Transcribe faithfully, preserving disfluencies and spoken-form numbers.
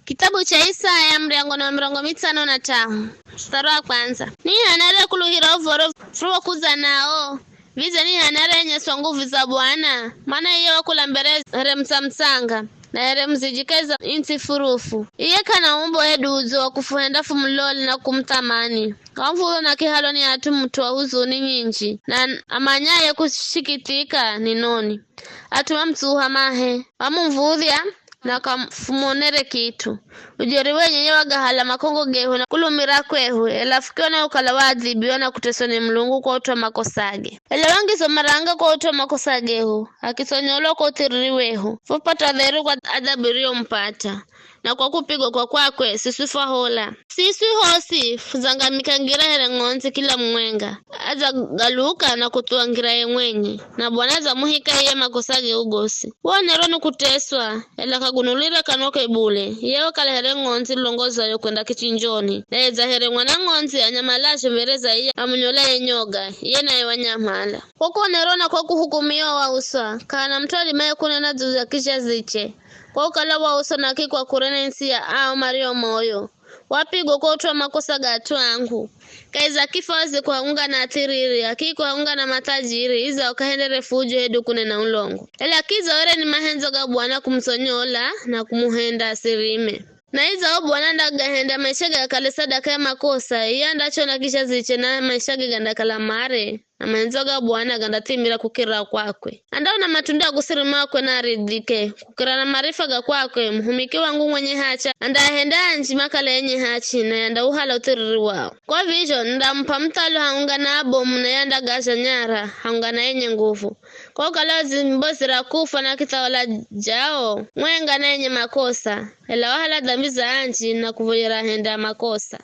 Kitabu cha Isaya, muryango na mirongo mitsano na tahu, mstari wa kwanza. Ni hana re kuluhira uvoro furo kuza nao, vize ni hana re nyeswa nguvu za Bwana, mana iye wakula mbere here mtsamtsanga, na here muzijikeza intsi furufu. Iye k'ana umbo hedu udzo wa kufuhenda fumulole na kumuthamani. Kamuv̱ulwa na kihalo ni at'u mut'u wa huzuni nyinji, na amanyaye kushikithika ni noni. At'u mamutsuha mahe, mamumuv̱udhya, na kamumonere kit'u. Ujeri wenye ye wagahala makongo gehu na kulumira kwehu, ela fukiona ukala waadhibiwa na kuteswa ni Mulungu kwa ut'u wa makosage. Ela wangizo maranga kwa ut'u wa makosa gehu, akitsonyolwa kwa uthiriri wehu, fupata dheri kwa adhabu iriyomupata, na kwa kupigwa kwa kwakwe siswi fwahola. Siswi hosi fuzangamika ngira here ng'ondzi kila mumwenga, adzagaluka na kuthuwa ngira ye mwenye, na Bwana adzamuhika iye makosa gehu gosi. Wonerwa ni kuteswa, ela k'agunulire kanwake bule, iye wakala here ng'ondzi ilongozayo kwenda kichinjoni, naye dza here mwana ng'ondzi anyamalazho mbere za iye amunyolaye nyoga, iye naye wanyamala. Kwa kuonerwa na kwa kuhukumiwa wauswa, k'ahana mut'u adimaye kunena dzulu za kizhaziche, kwa ukala wauswa na kikwa kure na ntsi ya ao mario moyo. Wapigwa kwa ut'u wa makosa ga at'u angu. Kahi za kifwazi kuhahunga na athiriri, hakiki kuhahunga na mathajiri, iza ukahendere fujo hedu kunena ulongo. Ela kiza were ni mahendzo ga Bwana kumutsonyola na kumuhenda asirime. Na iza o Bwana andagahenda maisha gakale sadaka ya makosa, iye andachona kizhaziche na maishage gandakala mare, na mahendzo ga Bwana gandathimira kukirira kwakwe. Andaona matunda ya kusirima kwakwe na aridhike, kukira na marifa ga kwakwe, muhumiki wangu mwenye hachi, andahenda anji makale enye hachi, na yandauhala uthiriri wao. Kwa vizho, ndamup'a muthalo haunga na abomu, na yandagazha nyara, haunga na enye nguvu. Kwa ukala zimbozi ra kufwa na kithawala jao, mwenga na enye makosa, ela wahala dhambi za anji na kuvoyera henda makosa.